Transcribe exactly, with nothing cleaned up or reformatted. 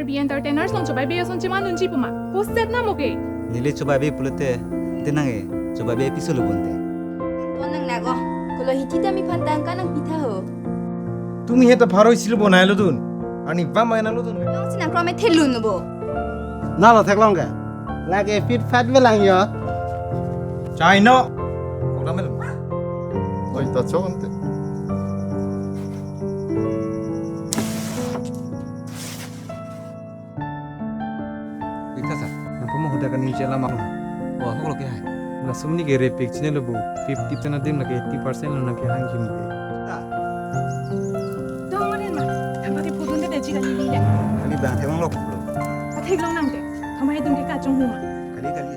Karbi Entertainers along chobaibe ason cheman unji puma. Posted na moke. Neli chobaibe pulote, te nang e, chobaibe episode lo bonte. Ton nang nago, kolo hiti dam iphan tangka nangpi tha ho. Tumi heta pharo isi lo bonai lo dun. Arni bam mai na lo dun. Long si nang krome thelun lo bo. Na lo theklong ke. Lake fit fat belang yo. Chai no. Kok dam lo. Oi, ta chok ante. Ikasa, nang pamo hoda kaning chela ma. Wa, hok lo ke hai. Laso amoni ke repik chine lo bo. Fifty percent adim lake eighty percent lo nang kehang jim ke. Dong ma den ma. Thamba ke phudun ke daji kali li le. Kali bang themang lok lo. Athek long nang ke. Thamba he dun ke kachong huma. Kali kali.